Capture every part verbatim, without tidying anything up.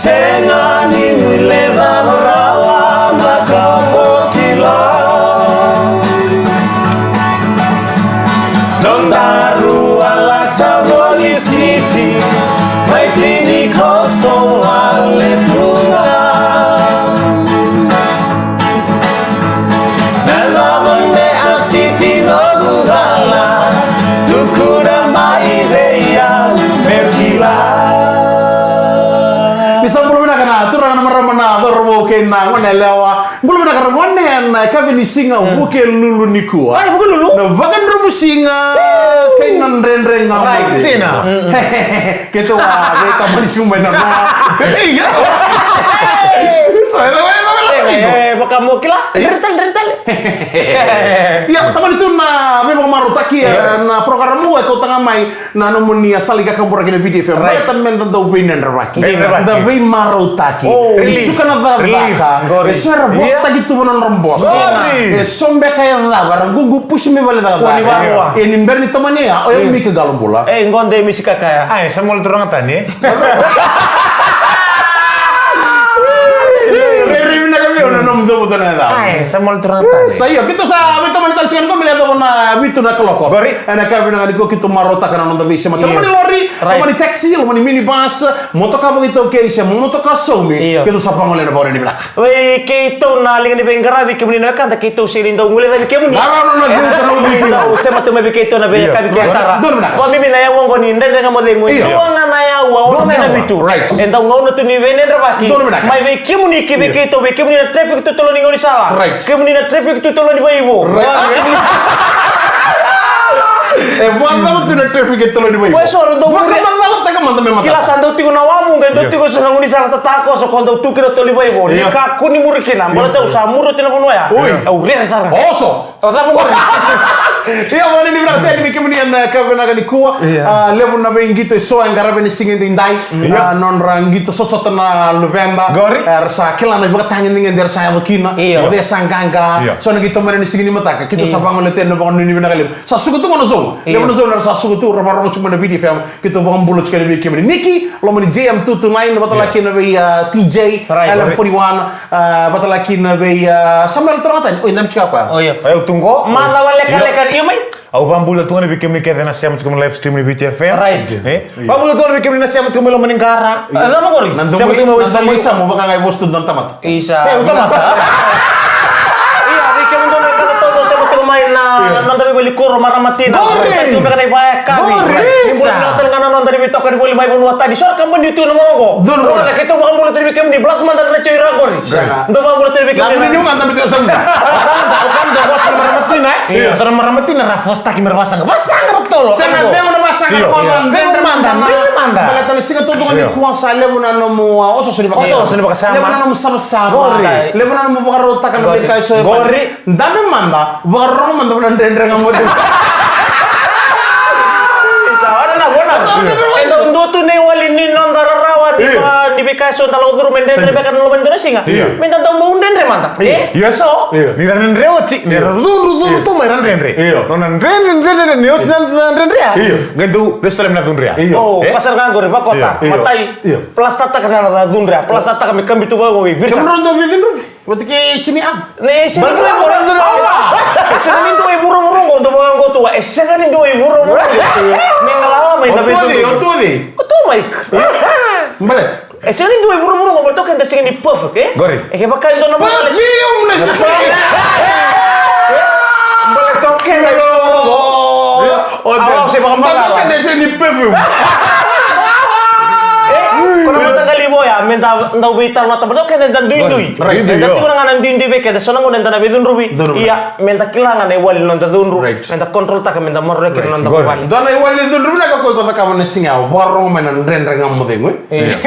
Sega ni levu rawa na ka mo kila. Nodaru a lasa voli siti, mai tini koso a levu ga. Sa lava me a siti noqu cala, tukuna mai vei au meu kila. Ni sa bula vinaka na turaga, na marama, na cauravou kei na gone yalewa. Bula vinaka na gone ena yakavi ni siga Vukelulu nikua. Ai, Vukelulu. Na vakadromusiga kei na Dredre Ga Mo Cegu. Keitou a veitamani tiko mai na noa. Ei, ia. So, e, e, e, e, e, vaka mo kila. Ia. Dredre tale, dredre tale. Ia, tamani tu na veivakamarautaki, e, na porokaramu e kauta ga mai na nomuni a sala i kakaburaki na V T F M. Right. Baleta meda dau veidredrevaki. Veidredrevaki. Da veimarautaki. Oh. Ni suka na cakacaka. Relief. Qori. E so era vosataki tu va na nodra boso. Qori. E so beka e cava, era gugu pusi mai vale cakacaka. Kua ni varua. E ni bera ni tomani ya, o yau Miki Qalobula. E, qo de misi kakaya. Ai, sa mole turaga tani, e? Rairai vinaka vei au na nomu cavuta na yacau. Ai, sa mole turaga tani. Sa io, keitou sa veitomani tale tiko nikua me yacova na vitu na kaloko. Qori. Ena yakavi vinaka nikua keitou marautaka na noda veisemati. Io. Loma ni lori, right, loma ni taxi, loma ni minibus, motoka vakaitaukei se motoka saumi. Io. Keitou sa vagolea na vakarau ni vinaka. Vei keitou na liga ni veiqaravi, kemuni na wekada, keitou sega ni dau guilecavi kemuni. Dau sema tu mai vei keitou na veiyakavi kece sara. Donu vinaka. Vakabibi na yaua oqo ni Dredre Ga Mo Cegu. Io. Dua ga na yaua, ono ki na vitu. Right. E dau gauna tu ni veidredrevaki. Donu vinaka. Mai vei kemuni ki vei keitou, vei kemuni na traffic totolo ni gaunisala. Right. Kemuni na traffic totolo ni vaivo. Right. E vakacava tu na traffic e totolo ni vaivo? Koya so ra dau muri. Vakamacalataka mada me matata. Kila sa dau tiko na wamuqa, dau tiko so na gaunisala tatakoso, ko dau tu kina totolo ni vaivo. Io. Ni kakua ni muri kina, baleta au sa muri oti na vanua ya. Oi. Au rere sara ga. Oso. Au cava qori. Ia, vakanuinui vinaka tale vei kemuni ena yakavi vinaka nikua. Ia. A, levu na veiqito eso e qaravi ena siga edaidai. Ia. A, nodra qito sotasota na luveda. Qori. Era sa kila na ivakatagedegede era sa yaco kina. Ia. O cei sa qaqa. Ia. So na qito mai na siga ni mataka. Keitou sa vagolea tu ena vakanuinui vinaka levu. Sa suka tu qo na zone. Ia. Levu na zone era sa suka tu, ra vakarorogo tiko mai na V T F M. Keitou vakabula tiko yani vei kemuni. Niki, lomani J M two two nine, vata laki na vei, a, T J, right, L M forty-one, a, vata laki na vei, a, Samuel Torogatani. Oi, dabe tiko ya koya. Oi, io. Oi, au tu qo. Macawa lekaleka, io mai. Au vakabula tu ga vei kemuni kece na sema tiko mai live stream ni V T F M. Right. E? Vakabula tu ga vei kemuni na sema tiko mai loma ni qara. A, cava qori? Sema tiko mai Waisasalu. Isa. E, au tamata. Ia, vei kemudou na wekada tou sema tiko mai na, na noda veiwali kuro, marama tina. Qori. Tiko beka na ivakayakavi. Qori. Ni bula vinaka tale ga na noda ni veitokani voli mai vanua tani. So na kabani tu na gauna oqo. Donu. Donu. Keitou vakabula tale vei kemuni, plus mada na tiko i ra qori. Sega. Dou vakabula tale vei kemuni. Namuni ni uga, namuni tiko sa muda. Au kanda, au kanda, vosa na marama tina, e? Io. Sa na marama tina ra vosataki me ra vasaqa. Vasaqa ra tolo. Sega, cegu na vasaqa. Io. Io. Dredre mada. Dredre mada. Baleta na siga taucoko nikua sa levu na nomu, a, osooso ni vakasama. Osooso ni vakasama. Levu na nomu savasava. Qori. Levu na nomu vakarautaka na veika eso e vale. Qori. Dabe mada, vakarorogo mada na Dredre Ga Mo Cegu. Sa ora na vona. E dau dua tu na iwali ni noda rarawa ni, io, va, ni veika eso da lako curuma e dredre beka na loma ni dua na siga. Io. Me da dau bau dredre mada. Io. E? Io, so. Io. Ni ra dredre oti, ni ra cudru, cudru tu mai ra dredre. Io. Nona dredre, dredre, dredre, ni oti na, na dredre ya. Io. Qai dau lesu tale mai na cudru ya. Io. O, e? Pasara ga qori, vakota. Io. Matai. Io. Plastataka na cudru ya. Plastataka me kabi tu vakaoqo, e viri. Kemudou dau veicudruvi? Vata kei Jimmy Ang. Ne, e sega ni dua e vuravura. E sega ni dua e vuravura oqo, dou vaka oqo tu. E sega ni dua e vuravura. Me galala mai na veitu. O tu o cei? O tu o cei? O tu o Mike. Baleta? E sega ni dua e vuravura oqo, baleta o keda sega ni perfect, e? Qori. E kevaka e dua na perfume na sega. Baleta o keda. O, o, o, o, se vaka baleta o keda sega ni perfume. E, ko na mataqali vo ya, me da dau veitalanoataka, baleta o keda da duidui. Right. Eda tiko na gauna duidui vei keda, so na gauna eda na veicudruvi. Cudruvi. Ia, me da kila ga na iwali ni noda cudru. Right. Me da control taka, me da maroroya kina na noda vuvale. Dua na iwali ni cudru vinaka ko iko cakava na siga ya, vakarorogo mai na Dredre Ga Mo Cegu, e? Io.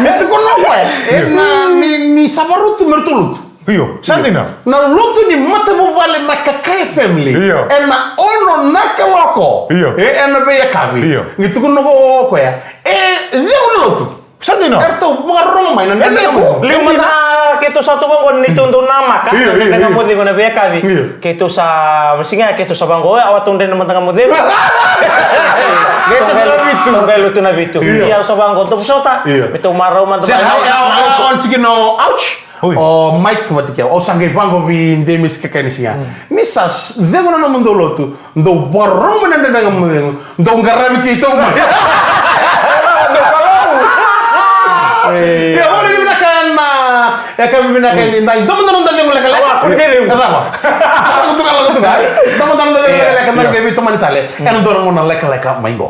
Me tukuna o koya, e, na, ni, ni sa vakarau tu me ratou lotu. Io, sa dina. Na lotu ni matavuvale na Kakai family. Io. Ena ono na kaloko. Io. E, ena veiyakavi. Io. Ni tukuna o koya, e, cegu na lotu. Sa dina. Eratou vakarorogo mai na Dredre Ga Mo Cegu. Liu mada ke Keitou sa tu vaqo ni tou dou namaka. Io, io, io. Mada ga mo cegu na veiyakavi. Io. Keitou sa, siga ya keitou sa vaqo, e, au a tou dredre mada ga mo cegu. Keitou sa vitu. Tou qai lotu na vitu. Io. Ia au sa vaqo, tou vosota. Io. Me tou marau mada ga. Sega, au, au, au, au, ouch. Oi. O Mike vata kei au, au sa qai vaqo vei Demis kei Kaini siga. Mm. Ni sa s-, cegu na nomudou lotu, dou vakarorogo mai na dredre ga mo cegu, dou qaravi keitou mai. Dou Kalou. E. Ia, vakanuinui vinaka na, e, ka vinaka ni dai, dou mada noda cegu lekaleka. Awa, kua ni cegu. E cava? Sa lako tu ga, lako tu ga. Dou mada noda cegu lekaleka, da na qai veitomani tale. Mm. Ena dua na gauna lekaleka mai qo.